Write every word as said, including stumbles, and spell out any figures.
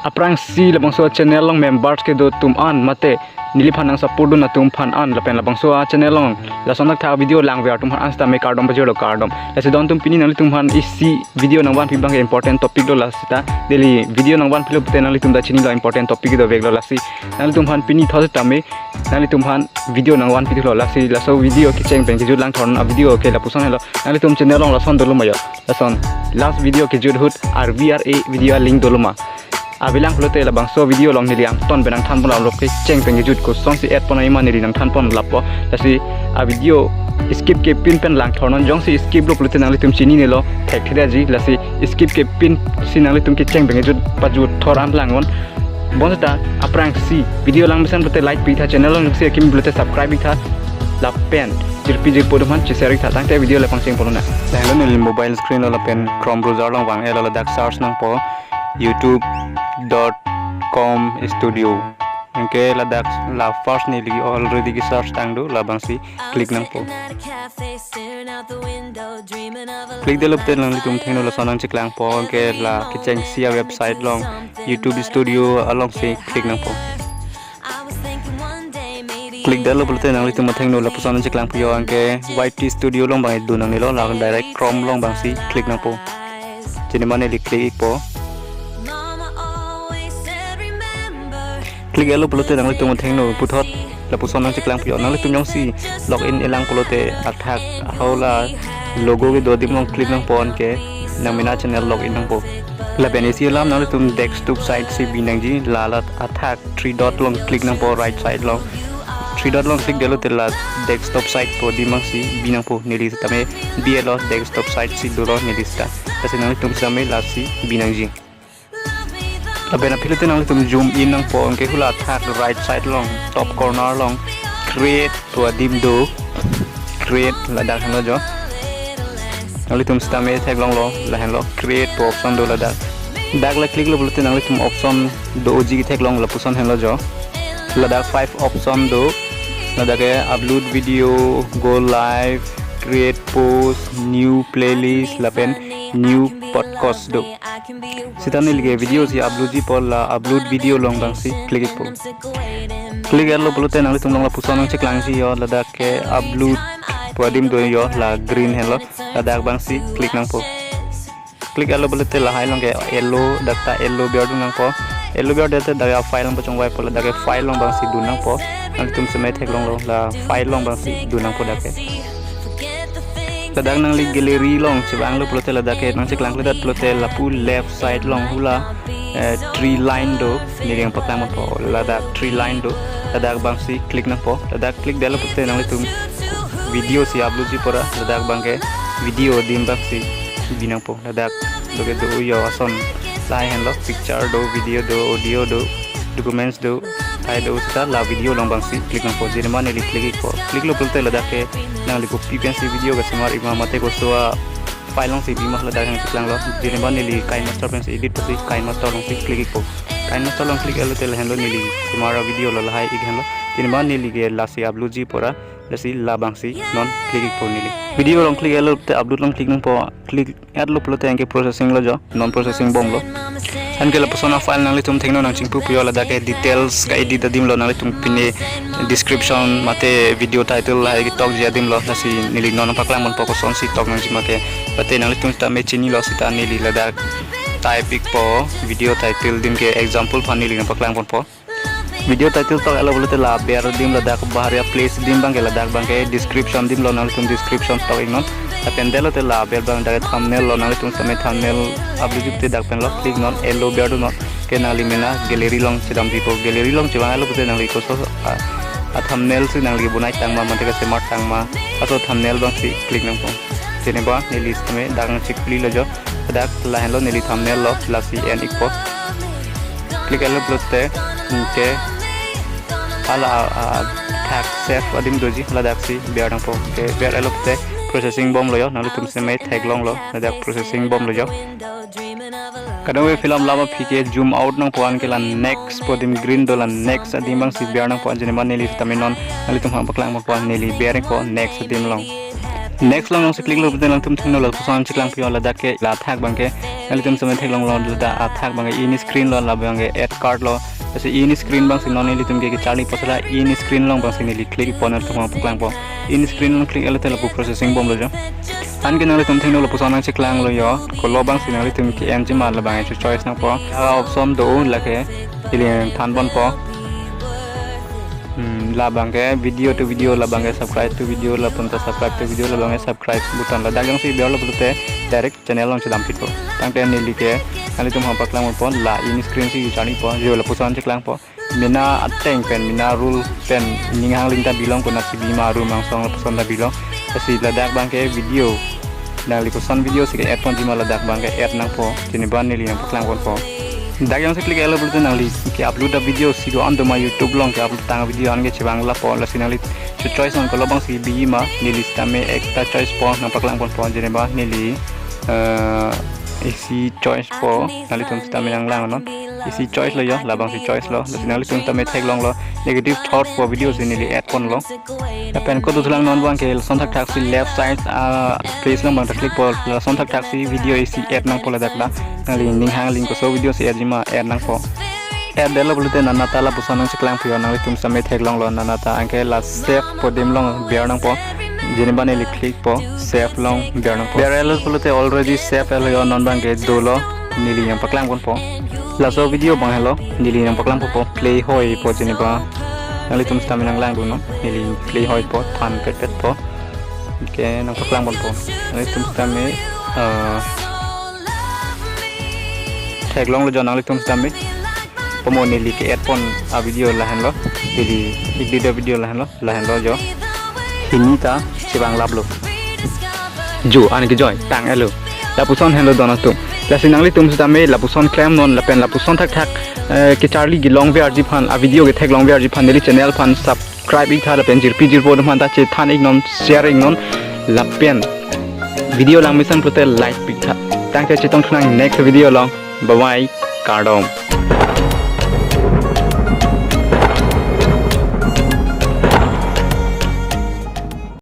Aphrangsi labangso channel along members kedo atum an mate neliphan nang support dun atum aphan an lapen labangso a channel along lason thakthak video langver atum aphan an sitame kardom pajirlo, kardom. Lasi don atum, pini nanglitum aphan isi video nangvanpi abang important topic lo, lasi ta daily video nangvanpilo pute nanglitum ta chinilo, important topic doveklo. Lasi nanglitum aphan pini thot sitame nanglitum aphan video nangvanpi thulo. Lasi laso video kecheng pen kejut langthornon a video ke lapuson helo. Nanglitum channel along lason dolo ma yo, lason last video kejut ahut R V R A video a link dolo ma? Avelang pulote labangso video along neli angton pen nangthanpon, along kecheng pen kejut kosonsi add pon aima neli nangthanpon lapo. Lasi a video skip kepin pen langthornon, jongsi skip lo pulote nanglitum chininelo, thekthedetji. Lasi skip kepin si nanglitum kecheng pen kejut pajut thor an langnon. Bonseta aphrangsi video langmesen pulote like pitha, channel along si akimi pulote subscribe pitha, lapen jirpi jirpo atum aphan share pitha. Tangte video le pangcheng ponlonang. Lahenlo neli mobile screen lo lapen Chrome browser along vang-etlo, ladak search nangpo youtube dot com studio. Anke ladak la first neli already ke search tang do, labangsi click nangpo. Click detlo pute nanglitum thengno lason nangcheklangpo, anke la kechengsi a website along YouTube Studio alongsi click nangpo. Click detlo pulote nanglitum athengno lapuson nangcheklangpo yo, anke Y T Studio along abang dun nangnelo, la direct Chrome along abangsi click nangpo. Chinima neli click ikpo. Click etlo pulote nanglitum athengno puthot lapuson nangcheklangpo yo. Nanglitum jongsi login ilang pulote athak ahau la logo kedo adim along click nangpo, anke nangmena channel login nangpo. Lapen isi alam nanglitum desktop site si bi nangji, la la athak three dot along click nangpo, right side along. Three dot along click detlo te la desktop site pu adim abangsi bi nangpo. Neli sitame bi-etlo, desktop site si dolo neli sita. Lasi nanglitum sitame lasi bi nangji. Lapen aphi lote nanglitum zoom in nangpo, anke hula athak right side along, top corner along, create pu adim do, create ladak henlo jo. Nanglitum sitame theklonglo, lahenlo create pu option do ladak. Dak la click lo pulote nanglitum option doji ketheklong, lapuson henlo jo. Ladak five option do. Ladak ke upload video, go live, create post, new playlist lapen new podcast do. Sita neli ke video si uploadji apot la upload video along abangsi click ikpo. Click etlo pulote nanglitum along lapuson nangcheklangji yo, ladak ke upload pu adim do yo, la green henlo, ladak abangsi click nangpo. Click etlo pulote lahai along ke yellow, dak ta yellow ber dun nangpo. Yellow ber dete dak a file along pachongvaipo, ladak ke file along abangsi dun nangpo. Nanglitum sitame theklonglo, la file along abangsi dun nangpo dak ke. Ladak nangli gallery along chevanglo pulote ladak ke nangcheklangkledet pulote lapu left side along hula, eh, three line do, neli nangpaklang ponpo, ladak three line do, ladak abangsi click nangpo. Ladak click detlo pulote nanglitum video si uploadji apot ra ladak abang ke video adim abangsi bi nangpo. Ladak doke do yo ason, lahai henlo, picture do, video do, audio do, documents do, hai do, sita la video along abangsi click nangpo. Chinima neli click ikpo. Click lo pulote ladak ke nangli kopi pensi video kasemar-ikma mate koso a file alongsi bima ladak nangcheklanglo. Chinima neli KineMaster pensi edit pusi KineMaster alongsi click ikpo. KineMaster along click etlo te lahenlo neli semar a video lo, lahai ik henlo. Chinima neli ke lasi uploadji apot ra, lasi labangsi non click ikpo neli. Video along click etlo te upload along click nangpo, click etlo pulote anke processing lo jo, non processing bomlo. Anke lapuson a file nanglitum thengno nangchingpupo yo, ladak ke details ka-edit adim lo, nanglitum pine description mate video title lahai ketokji adim lo, lasi neli non nangpaklang ponpo kosonsi tok nangji ma ke. Mate nanglitum sitame chinilo, sita neli ladak type ikpo video title adim ke, example aphan neli nangpaklang ponpo. Video title tok etlo pulote la aber adim, ladak Baharia Place adim abang ke, ladak abang ke description adim lo, nanglitum description tok iknon. Lapen detlo te la aber abang dak thumbnail lo, nanglitum sitame thumbnail uploadji pute dak penlo click non, yellow ber dunnon. Ke nangli mena gallery along chedamjipo, gallery along chevang etlo pulote nangli koso a, a thumbnail si nangli bonai tangma mate kasemar tangma, laso thumbnail abangsi click nangpo. Chinima neli sitame dak nangchikpli lo jo. Dak lahenlo neli thumbnail lo, lasi en ikpo. Click etlo pulote, anke hala, ah, athak save adim doji, ladaksi ber nangpo. Anke ber etlo pulote processing bomlo yo, nanglitum sitame theklonglo, ladak processing bomlo yo. Kadokave film lama aphi ke zoom out nangpo, anke la next pu adim green do, la next adim abangsi ber nangpo. Chinima neli sitame non nanglitum aphan paklang ponpo, neli ber ikpo next adim along. Next along jongsi click lo pulote nangtum thengno lapuson cheklang pio, ladak ke la athak abangke nanglitum sitame theklonglo, ladak athak abangke in screen lo, labangke add card lo. Lasi in screen abangsi non nelitum ke kecharlipo, seta in screen along abangsi neli click po, nangtum aphan paklangpo. In screen along click etlo te lapu processing bomlo jo. Anke nanglitum thengno lapuson nangcheklanglo jo, kolo abangsi nanglitum ke-enji ma labangke choice nangpo. A option do lake ili thanponpo. Hmm, labangke video to video, labangke subscribe to video, lapen ta subscribe to video, labangke subscribe button. Ladak jongsi berlo pulote direct channel along chedam phitpo. Tangte neli ke nanglitum aphan paklangpo, la in screen si charlipo jo, lapuson cheklangpo. Mena ateng pen, mena rule pen, ning hang ling ta bilong, konatsi bi ma arum angsong lapuson ta bilong. Lasi ladak abangke video, nangli koson video si ke-add ponji ma ladak abangke add nangpo. Jeneba neli nangpaklangponpo. Dak jongsi click etlo pulote nangli ke-upload a-video si do-an do ma, YouTube along ke-upload tang video anke chevang lapo. Lasi nangli cho-choice non kolo abangsi biji ma, neli sitame ekta choice po, nangpaklangponpo. Jeneba neli, eh, isi choice po, nanglitum sitame nanglangnon. Isi choice lo jo, labangsi choice lo. Lasi nanglitum sitame theklonglo, negative thought po video si neli add ponlo. Lapen kodu thulang, non abangke lason thakthak si left side a-place along abang ta click po, lason thakthak si video isi add nangpo ladak ta. Nangli ning hang ling koso video si add ji ma add nangpo. Add etlo pulote nanata lapuson nangcheklang pio, nanglitum sitame theklonglo, nanata anke la save po adim along ber nangpo. Jeneba neli click po, save along ber nangpo. Ber etlo pulote already save etlo jo, non abangke dolo, neli nangpaklangponpo. Laso video abang helo, neli nangpaklangponpo, play hoi po jeneba. Nanglitum sitame nanglangdunnon, neli play hoi po, than petpet po. Anke nangpaklangponpo. Nanglitum sitame, eh, theklonglo jo nanglitum sitame. Pamo neli ke-add pon a-video lahenlo. Neli edit a-video lahenlo. Lahenlo jo. Hini ta chevang laplo. Jo, anke joi, tang etlo. Lapuson henlo don atum. Lasi nanglitum sitame lapuson klemnon lapen lapuson thakthak, eh, kecharli kelongverji aphan, a-video ketheklongverji aphan neli channel aphan subscribe iktha lapen jirpi jirpo atum aphan ta chethan iknon, share iknon lapen video langmesen pulote like piktha. Tangte chetongthu nang next video along. Bye bye, kardom.